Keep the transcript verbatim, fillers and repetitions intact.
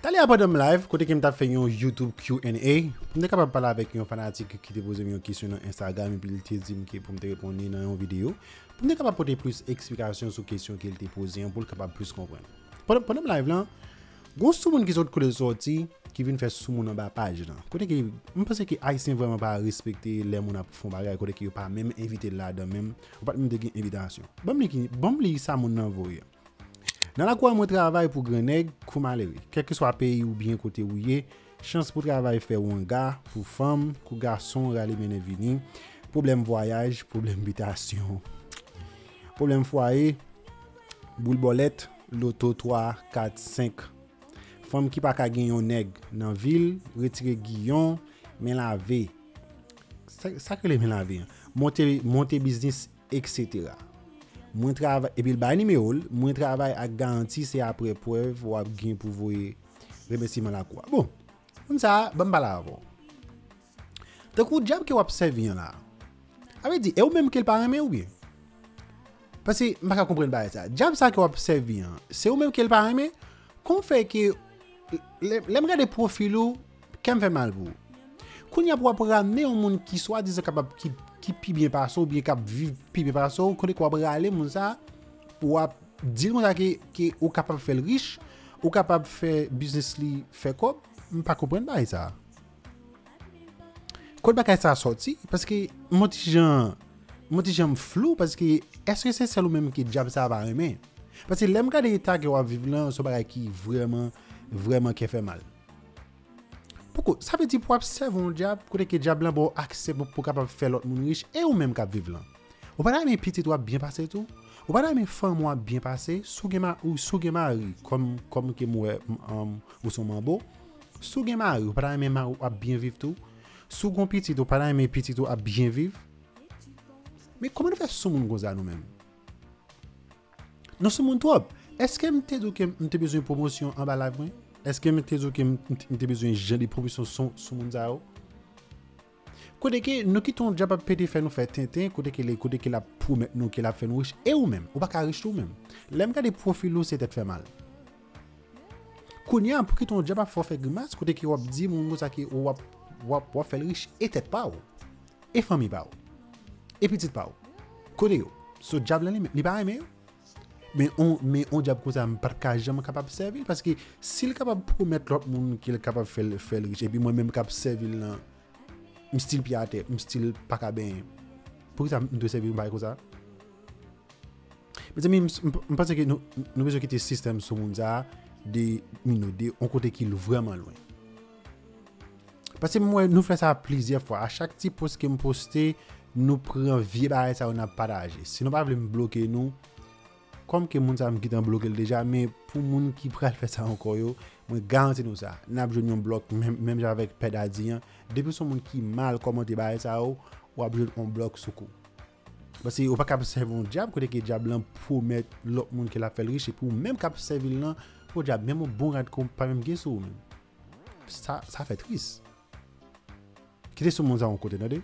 Talè a pandan m live, kote ke m t ap fè yon YouTube Q and A, pou m te kapab pale avèk yon fanatik ki te poze m yon kesyon nan Instagram, epi l te di m ke pou m te reponn li nan yon videyo, pou m te kapab pote plis eksplikasyon sou kesyon ke l te poze an, pou l kapab plis konprann. Pandan, pandan m live lan, gon soumoun ki sot kote l sòti, ki vin fè soumoun anba paj lan. Kote ke, m panse ke Ayisyen vrèman pa respekte lè moun ap fè yon bagay, kote ke yo pa menm envite l ladan menm, ou pa t menm te gen envitasyon. Ban m li ki, ban m li sa moun nan voye. Nan lakou a mwen travay pou gran nèg kou malere. Kèlkeswa peyi oubyen kote ou ye, chans pou travay fè wanga, pou fanm, kou gason rale mennen vini, pwoblèm vwayaj, pwoblèm bitasyon, pwoblèm fwaye, boul bòlèt, loto twa, kat, senk. Fanm ki pa ka gen yon nèg nan vil, retire giyon, men lave. Sa, sa k rele men lave an? Monte, monte biznis, et cetera. Mwen travay, epi l bay nimewo l, mwen travay ak garanti, se apre prèv w ap gen pou voye remèsiman lakou a. Bon, moun sa a, ban m pale avè w. Tankou dyab ke w ap sèvi an la. Sa vle di, e ou menm ke l pa renmen oubyen? Paske m pa ka konprann bagay sa. Dyab sa ke w ap sèvi an, se ou menm ke l pa renmen? Kòman fè ke, lè, lè m gade pwofil ou, kè m fè mal pou ou. Kounye a pou w ap ramne yon moun ki swadizan kapab, ki, ki pi byen pase w, oubyen k ap viv pi byen pase w, kote ke w ap rale moun sa, pou w ap di l konsa ke, ke ou kapab fè l rich, ou kapab fè biznis li fè kòb, m pa konprann bagay sa. Kot bagay sa sòti? Paske m on ti jan, m on ti jan m flou, paske èske se sèl ou menm ke dyab sa pa renmen? Paske lè m gade eta ke w ap viv lan, se yon bagay ki vrèman, vrèman kè fè mal. Poko, sa vle di pou w ap sèvi yon dyab, kote ke dyab lan ba w aksè pou, pou w kapab fè lòt moun rich, e ou menm k ap viv lan? Ou pa ta renmen pitit ou ap byen pase tou? Ou pa ta renmen fanmi w ap byen pase? Si w gen ma-, ou, si w gen mari, kòm, kòm ke m wè, m, anm, ou se yon manbo, si w gen mari, ou pa ta renmen mari w ap byen viv tou? Si w gen pitit, ou pa ta renmen pitit ou ap byen viv? Men kòman nou fè soumoun konsa nou menm? Nou soumoun twòp. Èske m te di w ke m te bezwen pwomosyon anba live mwen? Èske m te di w ke m, m te, m te bezwen jan de pwomosyon sou, sou moun sa yo? Kote ke nou kite yon dyab ap pete fè nou fè tenten, kote ke li, kote ke l ap pwomèt nou ke l ap fè nou rich, e ou menm, ou pa ka rich tou ou menm. Lè m gade pwofil ou, se tèt fè mal. Kounye a, pou kite yon dyab ap fè w fè grimas, kote ke w ap di moun konsa ke w ap, w ap, w ap fè l rich, e tèt pa w, e fanmi pa w, e pitit pa w. Kote yo? So dyab lan li, li pa renmen yo. Men on, men on dyab konsa, m pa t ka janm kapab sèvi l, paske si l kapab pwomèt lòt moun ke l kapab fè l, fè l rich, epi mwen menm k ap sèvi l lan, m still pye atè, m still pa ka benyen. Poukisa m dwe sèvi yon bagay konsa? Mezanmi, m, m, m panse ke nou, nou bezwen kite sistèm soumoun sa a de, you know, de yon kote ki vrèman lwen. Paske m wè nou fè sa plizyè fwa. A chak ti post ke m poste, nou pran vye bagay sa yo n ap pataje. Si nou pa vle m bloke nou, kòm ke moun sa a m gentan bloke l deja, men pou moun ki pral fè sa ankò yo, mwen garanti nou sa, n ap jwenn yon blòk menm, menm jan avèk Pè Daddy an. Depi se yon moun ki mal kòmante bagay sa yo, w ap jwenn yon blòk sou kou. Paske ou pa ka ap sèvi yon dyab, kote ke dyab lan pwomèt lòt moun ke l ap fè l rich, epi ou menm k ap sèvi l lan, o dyab, menm yon bon rad ke w pa menm gen sou ou menm. Sa, sa fè tris. Kite soumoun sa yon kote, tande.